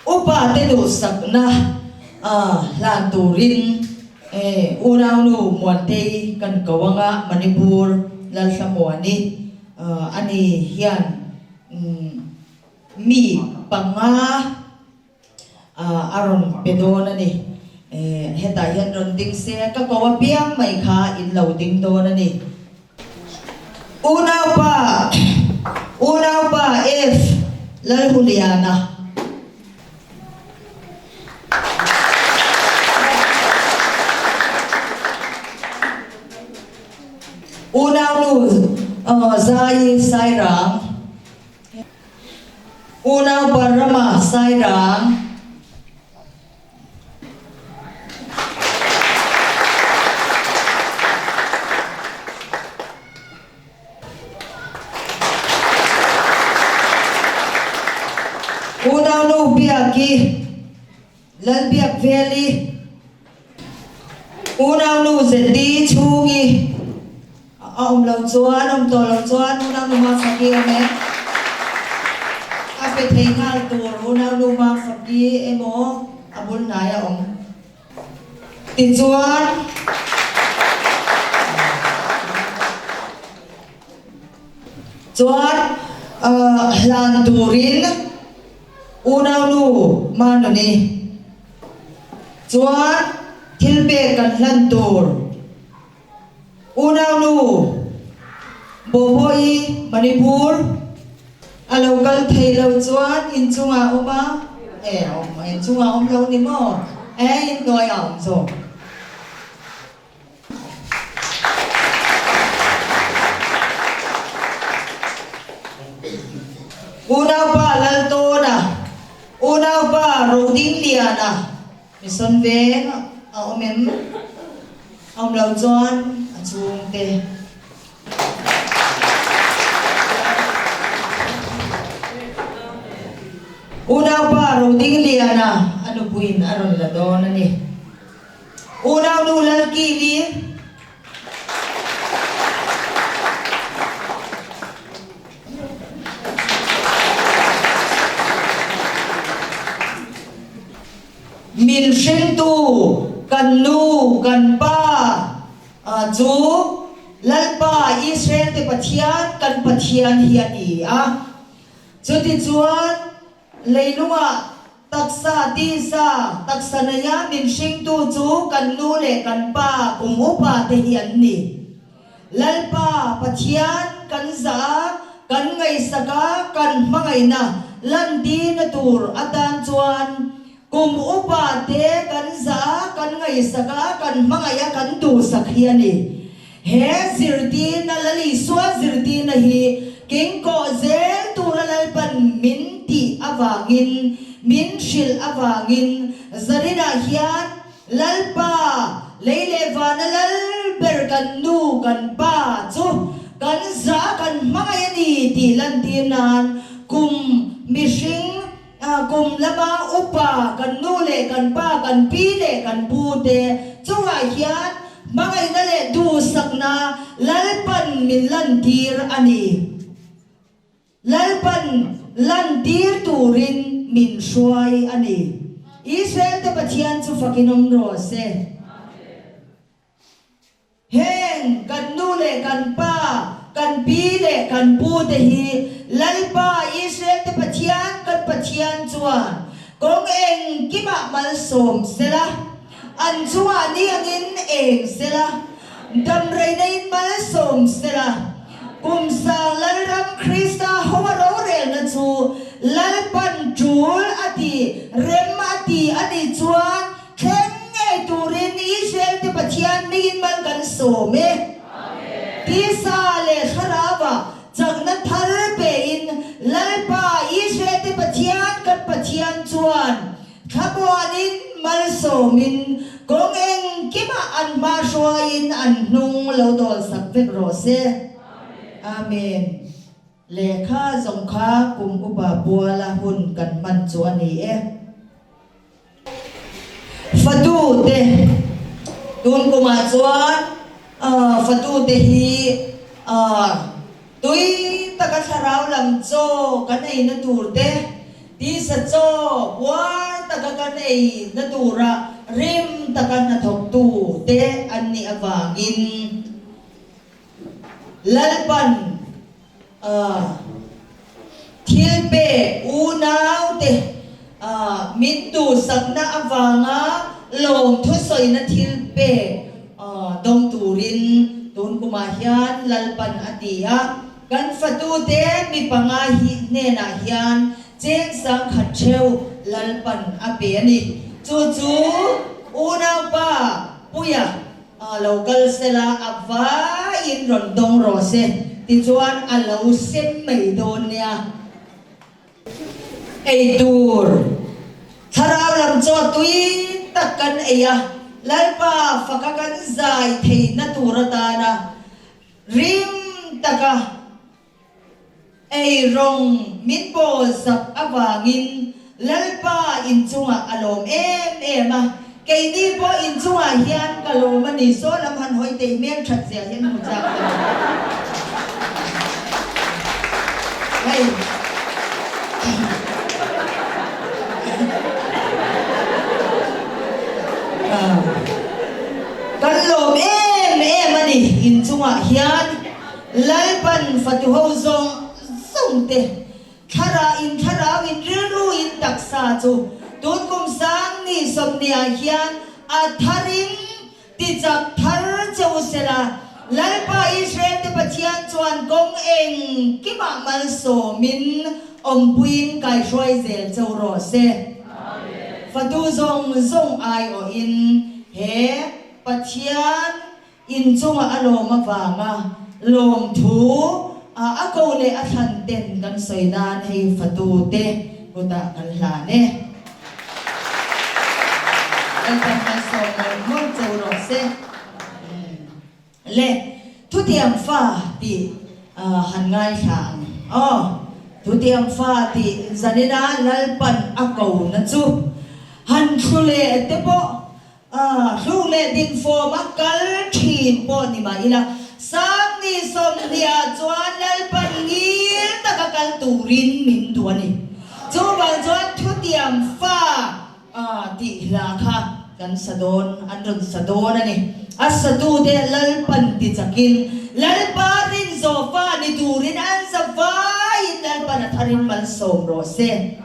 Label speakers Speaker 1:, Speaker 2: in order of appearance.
Speaker 1: Upa te duhsakna hlan turin unaunu Muantei kan ko anga Manipur Lalhlamuani ani hian mi panga a rawn pe dawn a ni. Hetah hian rawn ding se ka ko apiang mai kha in lo ding dawn a ni. Unaupa Unaupa F Lalhuliana. Unaunu Zaii Sairang. Unaupa Rama Sairang. Unaunu Biaki, Lalbiakveli, Unaunu ZD Chhungi a awm lo chuan, awm tawh lo chuan Unaunu Mafaki awm e. A pe thei nghal tur Unaunu Mafaki emaw a bul hnai a awm. Tichuan, chuan hlan turin Unaunu Manuni chuan thil pek kan hlan tur. Unaunu Boboii Manipur a lo kal thei lo chuan inchungah awm a, e awm inchungah awm lo ni maw? E inhnuaiah awm zawk. Unaupa Laltawna, Unaupa Rodingliana, Mission veng a awm em? A awm lo chuan a chhungte. Unaupa Rodingliana a nupuiin a rawn la dawn a ni. Unaunu Lalkili. Min hringtu kan nu kan pa chu Lalpa Israel te Pathian kan Pathian hi a ni a. Chutichuan leilungah taksa tisa taksa neia min hringtu chu kan nu leh kan pa kum upa te hi an ni. Lalpa Pathian kan zah a, kan ngaihsak a, kan hmangaihna lantirna tur atan chuan kum upa te kan zah a, kan ngaihsak a, kan hmangaih a, kan duhsak hi a ni. He zirtirna, Lal Isua zirtirna hi kengkawh zel tura Lalpan min tih avangin, min hrilh avangin zaninah hian Lalpa, lei leh vana lal ber kan nu kan pa chu kan zah kan hmangaih a ni tih lantir nan kum mihring kum lama upa kan nu leh kan pa kan pi leh kan pu te chungah hian hmangaihna leh duhsakna Lalpan min lantir a ni. Lalpan lantir turin min hruai a ni. Israel-te Pathian chu fakin awm rawh se. Heng kan nu leh kan pa, kan pi leh kan pu te hi Lalpa Israel-te Pathian kan Pathian chuan kawng engkimah malsawm sela, an chungah ni angin eng sela, Damreinaiin malsawm sela, kum sang Lalram Krista ho a rorelna chu Lalpan tul a ti, rem a ti a nih chuan thleng ngei turin Israel-te Pathian mingin mal kan sawm e. Tisa leh Thlarauah chakna thar pein Lalpa Israel-te Pathian kan Pathian chuan Thlamuanin malsawmin kawng engkimah an hma hruaiin an hnung lo dawlsak vek rawh se. Amen. Lehkha zawng kha kum upa puala hun kan hman chu a ni e. Fatute, tun kumah chuan fatute hi tui taka thlarau lam chaw kan eina tur te. Tisa chaw puar taka kan ei na tura rim taka hnathawktu te an nih avangin Lalpan thil pek unaute min duhsakna avanga lawmthusawina thil pek dawng turin tun kumah hian Lalpan a ti a. Kan fatute mi panga hi hnenah hian cheng 10,000 theuh Lalpan a pe a ni. Chu chu unaupa Puia lo kal sela a vaiin rawn dawng rawh se tichuan a lo sem mai dawn nia. Ei tur thlarau lam chaw tui tak kan ei a, Lalpa faka kan zai theihna tur atana Rim taka ei rawng min bawl sak avangin Lalpa inchungah a lawm em em a, keini pawh inchungah hian ka lawm a ni. Saw lam han hawi teh hmel that zia hian hmu chak ta lo. Hei. Kan lawm em em a ni, inchungah hian Lalpan fatuho zawng zawng te thlarah in thlarau in rilru in taksa chu tun kum sang ni sawmniah hian a tharin tichak thar che u sela, Lalpa Israel te Pathian chuan kawng engkimah malsawmin awmpuiin kaihruai zel cheu rawh se. Fatu zawng zawng aiawhin he Pathian inchunga a lawm avanga lawmthu a ko leh a thlan ten kan sawi nan hei fatu te kutah kan hlan e. Lalpan malsawm mawlh mawlh cheu rawh se. Le, thutiam fa tih han ngaithla ang aw. Thutiam fa tih zanina Lalpan a ko na chu han thlu leh te pawh hluk leh dinfawm a kal thin pawh ni mah ila, Sangni sawmhniah chuan Lalpan ngil taka kal turin min duh a ni. Chuvang chuan thutiam fa A tih hla kha kan sa dawn, an rawn sa dawn a ni. A satute Lalpan ti chakin, Lalpa rin zawh fa ni turin an za vaiin Lalpan a tharin malsawm rawh se.